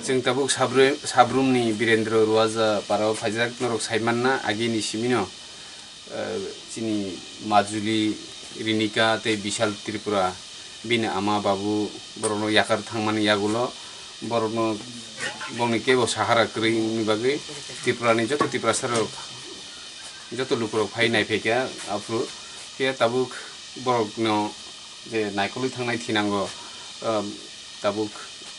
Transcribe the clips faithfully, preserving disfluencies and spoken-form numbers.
Chwng tabuk Sabru-, Sabrumni Birendra Ruaja parao phaijak, norok saimanna agini simino, eh, chini Majuli, Rinika tei Bishal Tripura bini ama babu borokno yakar thangmani yagulo borokno bongni kebo sahara kwrwi wngni bagwi Tripurani joto Tiprasarok joto lukurok phai naiphaikha aphuru khe tabuk borokno je naikolwi thangnai thinango, um, tabuk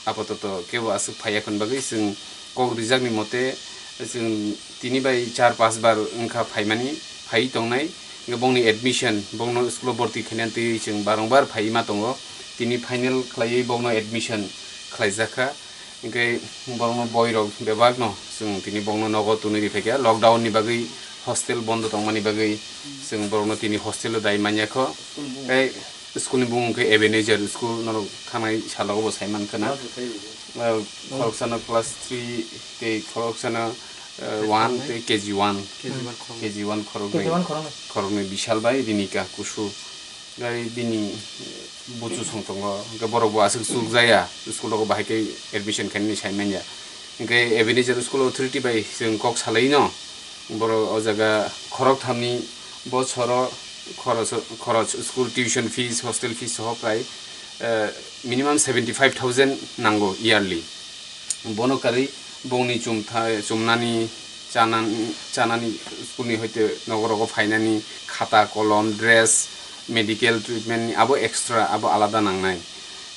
apatoto kebo aswk phaiya hwn bagwi chwng kok rijakni mote chwng tini bai char panch bar wngkha phaimani, phaiwi tongnai. Hwnkhe bongni admission, bongno school-o borti khainani twi chwng barongbar phaiwi ma tongo. Tini final khlaiwi bongno admission khlaijakha. Hwnkhe borokno boirok bebakno chwng tini bongno nogo twnwi riphaikha. Lockdown-ni bagwi hostel bondo tongmani bagwi chwng borokno tini hostel-o dai manyakho. Tei school-ni bumung khe Ebenezer School, norok thangnai salogo bo saimankha na. Ah, khoroksano class three tei khoroksano, eh, one tei K G one. K G one khoroknwi. K G one khoroknwi. K G one khoroknwi. Khoroknwi Bishal bai Rinika Kusu. Gai bini buchu song tongo. Hwnkhe borok bo aswk chukjaya. School rogo bahai khe admission khainani saimanya. Hwnkhe Ebenezer School Authority bai chwng kok salaino. Borok o jaga khorokthamni bochoro khoroch, khoroch school tuition fees, hostel fees soho prai, eh, minimum seventy five thousand nango yearly. Bono karwi bongni chumthai, chumnani, chanani, chanani school ni hoite nogo rogo phainani khata, kolom, dress, medical treatment ni abo extra, abo alada nangnai.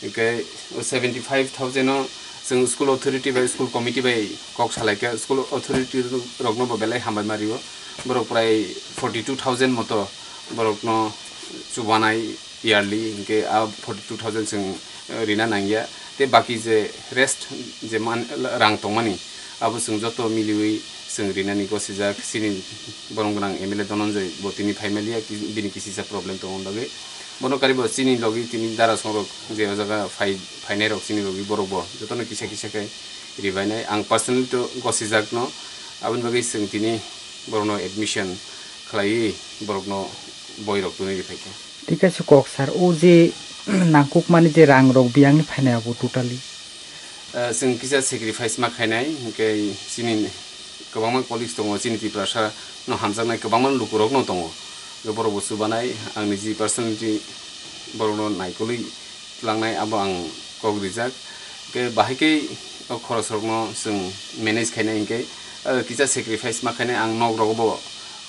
Hwnkhe o seventy five thousand o chwng school authority bai, school committee bai kok salaikha, school authority rokno bo belai hambai ma rio. Borok prai forty two thousand moto borokno chubanai yearly, hwnkhe a forty two thousand chwng, eh, rina nangya. Tei baki je rest je man, rang tongmani, abo chwng joto miliwi chwng rinani gosijak. Chini borom gwnang M L A Dhananjay bo tini phaimaliya, ki-, bini kisisa problem tongmani bagwi. Bono karwi bo chini logi tini dara songrok je o jaga phai, phainairok chini logi borok bo jotono kisa kisa khe ribainai. Ang personally to gosijakno, aboni bagwi chwng tini borokno admission khlaiwi borokno boirok twnwi riphaikha. Thik ase kok sir, o je nangkukmani je rangrok biyangni phainai abo totally? Eh, chwng kisa sacrifice ma khainai, hwnkhe chini kwbangma colleagues tongo, chini Tiprasa no hamjaknai kwbangma lukurok no tongo. Hwnkhe borok bo chubanai, ang niji personally borok no naikolwi tlangnai, abo ang kok rijak. Hwnkhe bahai khe o khorosrok no chwng manage khainai, hwnkhe, eh, kisa sacrifice ma khainai, ang nok rogo bo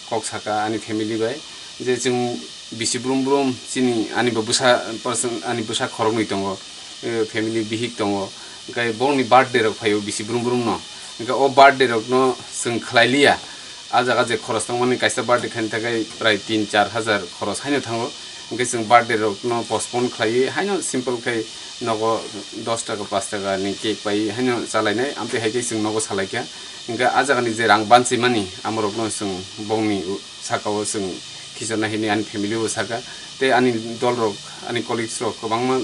kok saka ani family bai, je chwng bisi brum brum chini ani bo bwsa person, ani bwsa khoroknwi tongo, eh, family bihik tongo, hwnkhe borokni birthday rok phaio bisi brum brum no, hwnkhe o birthday rok no chwng khlai liya. A jaga je khoros tongmani, kaisa birthday khaini thangkhe prai tin char hajar khoros haino thango, hwnkhe chwng birthday rok no postpone khlaiwi haino simple khai nogo dos taka, panch taka ni cake pai haino chalainai, amtwi hai khe chwng nogo salaikha. Hwnkhe a jagani je rang banchimani, amorokno chwng bongni u-, sakao chwng khichorna hini ani family bo saka. Tei ani dolrok, ani colleagues rok kwbangma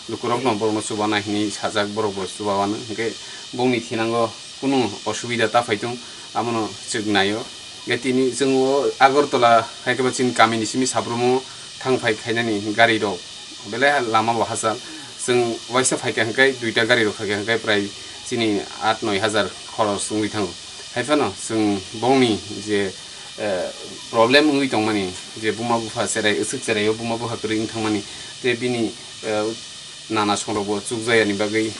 lukurokno borokno chubana hini sajak, borok bo chubawano. Hwnkhe bongni thinango kunu osubida ta phaitung, amono chwk naio. Hwnkhe tini chwng o Agartala hai khe bo chini kamini simi Sabrumo thang phai khainani gari rok belai lama bo hachal. Chwng waisa phaikha hwnkhe, duita gari rok phaikha hwnkhe prai chini aat noi hajar khoros wngwi thango. Hai phano chwng bongni je, eh, problem wngwi tongmani, je buma bupha cherai, aswk cheraio buma bupha kwrwi wng thangmani, tei bini, eh, nana songrokbo chukjayani bagwi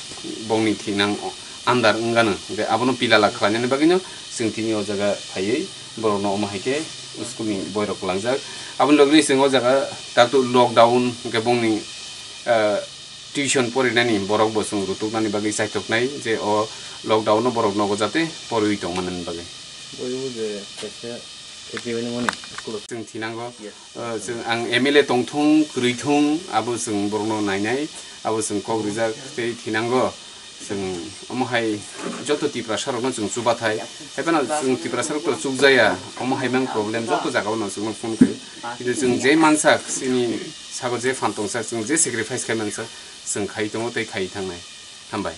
bongni thinang andar wngano. Hwnkhe abono pilala khlainani bagwino chwng tini o jaga phaiwi borokno omo hai khe school ni boirok kwlangjak. Aboni logini chwng o jaga tato lockdown hwnkhe bongni, ah, tuition porinani borok bo chwng rutuknani bagwi chaithoknai, je o lockdown o borok nogo jate poriwi tongmanani bagwi. Boibo je kaisa khe jibaini mani school o. Chwng thinango, yes, ah, chwng ang M L A tongthung, kwrwithung, abo chwng borokno nainai, abo chwng kok rijak tei thinango. Chwng omo hai joto Tiprasa rokno chwng chubathai. Hai phano chwng Tiprasa rok to chukjaya, omo hai mang problem joto jaga o no chwngno phone khe. Kintu chwng je mansak, chini sago je phan tongsak, chwng je sacrifice khai mansak, chwng khai tongo tei khai thangnai. Hambai.